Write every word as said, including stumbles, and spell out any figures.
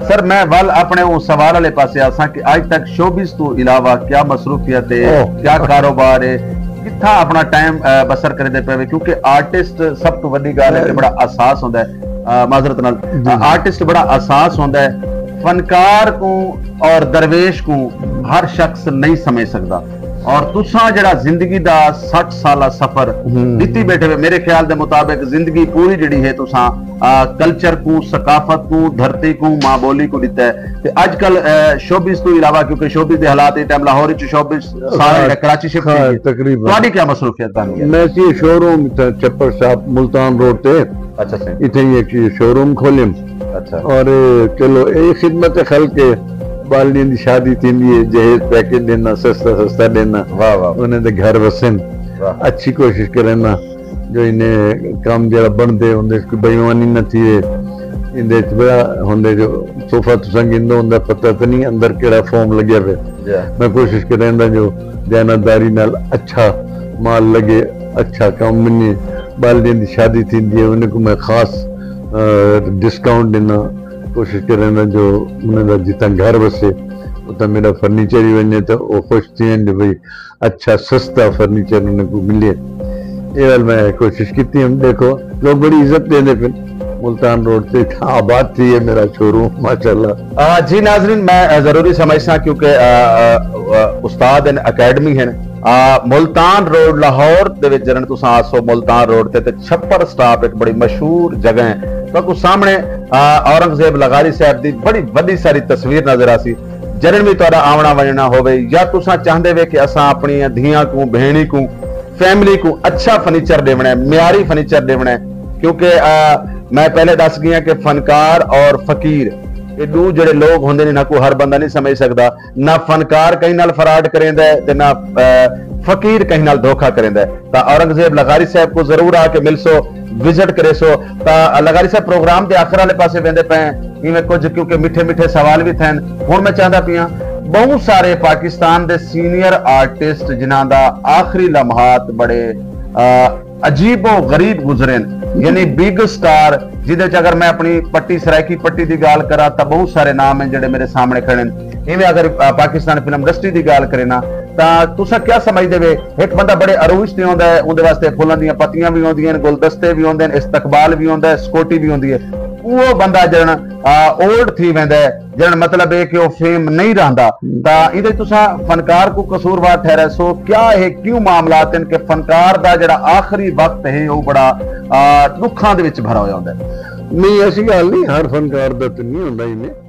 سر، میں ول اپنے اوں سوال والے پاسے آساں کہ اج تک شوبز توں علاوہ کیا مصروفیت ہے، کیا کاروبار ہے، کتھاں اپنا ٹائم بسر کریندے پئے وے؟ کیونکہ آرٹسٹ سب توں وڈی گال ہے کہ بڑا حساس ہوندا ہے، معذرت نال، آرٹسٹ بڑا حساس ہوندا ہے۔ فنکار کوں اور درویش کوں ہر شخص نہیں سمجھ سکدا۔ اور تساں جڑا زندگی دا سٹھ سالہ سفر ڈتی بیٹھے وے، میرے خیال دے مطابق زندگی پوری جڑی ہے تساں کلچر کوں، ثقافت کوں، دھرتی کوں، ماں بولی کوں ڈتا ہے۔ تے اج کل شوبز توں علاوہ، کیونکہ شوبز دے حالات ایں ٹائم لاہور وچ شوبز سارا جڑا کراچی شفٹ تھی گئے، تقریبا تہاڈی کیا مصروفیت بن گئی؟ میں سی شو روم اتھاں چپر شاپ ملتان روڈ تے، اچھا سائیں، اتھے ہی ایک شو روم کھولیم۔ اچھا۔ اور چلو، اے خدمت خلق ہے، بالنی دی شادی تھیندی ہے، جہیز پیکج ڈینا، سستا سستا ڈینا، واہ واہ۔ انہیں دے گھر وسن۔ واہ۔ اچھی کوشش کرنا جو انہیں کام جڑا بنتے، اندے وچ کوئی بےایمانی نہ تھیے۔ اندے وچ بڑا ہوندے جو صوفہ تساں گندو، اوندا پتہ تے نہیں اندر کیڑا فارم لگیا پئے۔ جی۔ میں کوشش کریندا جو دیانتداری نال اچھا مال لگے، اچھا کم بنے۔ بالدیاں دی شادی تھیندی ہے، انہیں کو میں خاص، آ، ڈسکاؤنٹ ڈینا، کوشش کریندا جو انہیں دا جتنا گھر وسے، اتنا میرا فرنیچر ہی ونجے تے او خوش تھین جو بھئی اچھا سستا فرنیچر انہیں کو ملے۔ اے وال میں کوشش کیتی ہم، دیکھو لوگ بڑی عزت دیندے پن۔ ملتان روڈ تے آباد تھی ہے میرا شو روم، ماشاءاللہ۔ آ، جی ناظرین، میں، آ، ضروری سمجھساں کیونکہ، آ، آ، آ، استاد ہن، اکیڈمی ہن۔ آ، ملتان روڈ لاہور دے وچ جنہاں تساں آسو ملتان روڈ تے، تے چھپر سٹاپ ایک بڑی مشہور جگہ ہے۔ تہاکوں سامنے، آ، اورنگزیب لغاری صاحب دی بڑی وڈی ساری تصویر نظر آسی۔ جنہاں وی تہاڈا آونا ونجنا ہووے یا تساں چاہندے وے کہ اساں اپنی دھیاں کوں، بھینی کوں، فیملی کوں اچھا فرنیچر ڈیونا ہے، معیاری فرنیچر ڈیونا ہے، کیونکہ، آ، میں پہلے دس گیا کہ فنکار اور فقیر اے ڈو جڑے لوگ ہوندے نے، انہاں کو ہر بندہ نہیں سمجھ سکدا۔ نہ فنکار کہیں نال فراڈ کریندا ہے تے نہ، آ، فقیر کہیں نال دھوکا کریندا ہے۔ تاں اورنگزیب لغاری صاحب کو ضرور آ کے ملسو، وزٹ کریسو۔ تاں لغاری صاحب پروگرام دے آخر والے پاسے ویندے پئے ہیں، ایویں کچھ کیونکہ میٹھے میٹھے سوال وی تھین۔ ہن میں چاہندا پیاں بہوں سارے پاکستان دے سینئر آرٹسٹ جنہاں دا آخری لمحات بڑے، آ، عجیب و غریب گزرین، یعنی بگ سٹار، جدے وچ اگر میں اپنی پٹی، سرائیکی پٹی دی گال کراں تاں بہوں سارے نام ہیں جڑے میرے سامنے کھڑے ہیں۔ ایویں اگر، آ، پاکستان فلم انڈسٹری دی گال کرے نا تاں تساں کیا سمجھدے وے؟ ایک بندہ بڑے عروج تے ہوندا ہے، اوندے واسطے پھلاں دیاں پتیاں بھی ہوندیاں ہیں، گلدستے بھی ہوندے ہیں، استقبال بھی ہوندا ہے، سکیورٹی بھی ہوندی ہے۔ او بندہ جڑا، آ، اولڈ تھی ویندا ہے، جنہاں مطلب ہے کہ وہ فیم نہیں رہندا۔ تاں ایندے تساں فنکار کو قصوروار ٹھہرائے سو، کیا ہے، کیوں معاملات ہیں کہ فنکار دا جڑا آخری وقت ہے وہ بڑا، آ، دکھاں دے وچ بھرا ہویا ہوندا ہے؟ نہیں، ایسی گال نہیں، ہر فنکار دا تے نہیں ہوندا ایویں۔